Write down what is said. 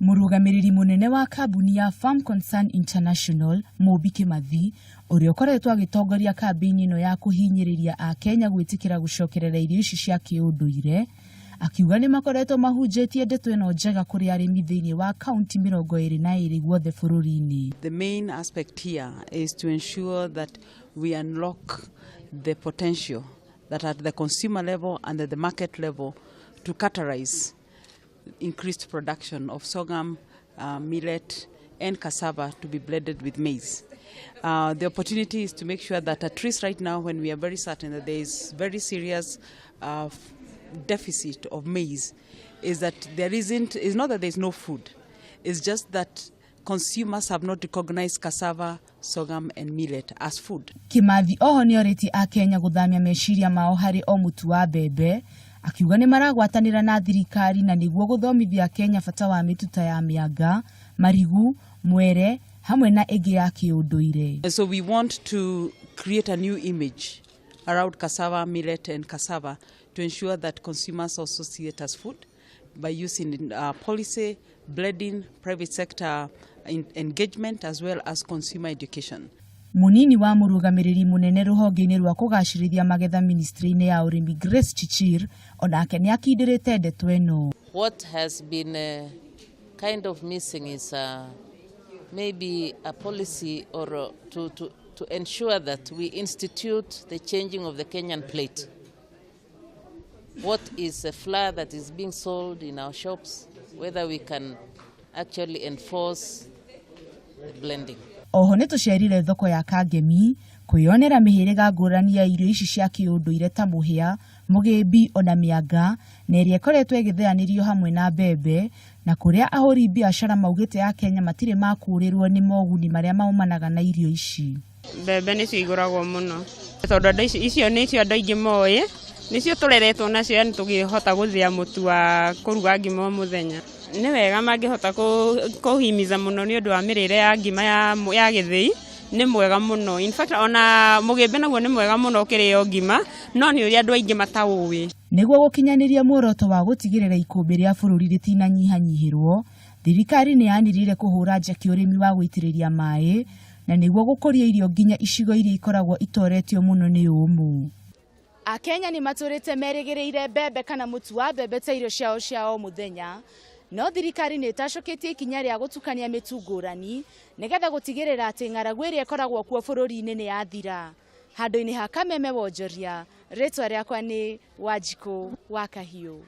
Mũrũgamĩrĩri mũnene wa kambuni ya Farm Concern International, Mũmbi Kĩmathi, ũrĩa ũkoretwo agĩtongoria kambĩini ĩno ya kũhinyĩrĩria Akenya gwĩtĩkĩra gũcokerera irio ici cia kĩũndũire, akiuga nĩ makoretwo mahunjĩtie ndeto ĩno njega kũrĩ arĩmi thĩinĩ wa kaunti 22 guothe bũrũri-inĩ. The main aspect here is to ensure that we unlock the potential that at the consumer level and at the market level to catalyze increased production of sorghum, millet, and cassava to be blended with maize. The opportunity is to make sure that at least right now, when we are very certain that there is very serious deficit of maize, is that there isn't, it's not that there is no food, it's just that consumers have not recognized cassava, sorghum, and millet as food. Kimathi oho nĩ orĩtie Akenya gũthamia meciria mao harĩ o mũtu wa mbembe, akiuga nĩ maragwatanĩra na thirikari na nĩguo gũthomithia Akenya bata wa mĩtu ta ya mĩanga, marigu, mwere hamwe na ĩngĩ ya kĩũndũire. And so we want to create a new image around cassava, millet, and cassava to ensure that consumers also see it as food by using policy, blending, private sector engagement, as well as consumer education. Munini wa mũrũgamĩrĩri mũnene rũhonge-inĩ rwa kũgacĩrithia magetha ministry-inĩ ya ũrĩmi, Grace Chichir, onake nĩ akindĩrĩte ndeto ĩno. What has been kind of missing is maybe a policy or to ensure that we institute the changing of the Kenyan plate. What is a flour that is being sold in our shops, whether we can actually enforce the blending. Oho nĩ tũcerire thoko ya Kangemi kwĩyonera mĩhĩrĩga ngũrani ya irio ici cia kĩũndũire ta mũhĩa, mũgĩmbi ona mĩanga, na ĩrĩa ĩkoretwo ĩgĩtheanĩrio hamwe na mbembe, na kũrĩa ahũri biacara maugĩte Akenya matirĩ makũrĩrwo nĩ moguni marĩa maumanaga na irio ici. Mbembe nĩcio igũragwo mũno tondũ andũ icio nĩcio andũ aingĩ moĩ, nĩcio tũreretwo nacio, yani tũkĩhota gũthĩa mũtu wa kũruga ngima o mũthenya. Nĩ wega mangĩhota kũhimiza mũno nĩ ũndũ wa mĩrĩre ya ngima ya gĩthĩi nĩ mwega mũno. In fact, ona mũgĩmbĩ naguo nĩ mwega mũno ũkĩrĩo ngima, no nĩ ũrĩa andũ aingĩ mataũĩ. Nĩguo gũkinyanĩria muoroto wa gũtigĩrĩra ikũmbĩ rĩa bũrũri rĩtinanyihanyihĩrwo, thirikari nĩ yanĩrĩire kũhũra njeki ũrĩmi wa gũitĩrĩria maĩ na nĩguo gũkũria irio nginya icigo iria ikoragwo itoretio mũno nĩ ũmũ. Akenya nĩ matũrĩte merĩgĩrĩire mbembe kana mũtu wa mbembe ta irio ciao cia o mũthenya, no thirikari nĩ ĩtacũkĩtie ikinya rĩa gũtukania mĩtu ngũrani nĩgetha gũtigĩrĩra atĩ ng'aragu ĩrĩa ĩkoragwo kuo bũrũri-inĩ nĩ yathira. Handũ-inĩ ha Kameme Wonjoria, rĩtwa rĩakwa nĩ Wanjikũ wa Kahiũ.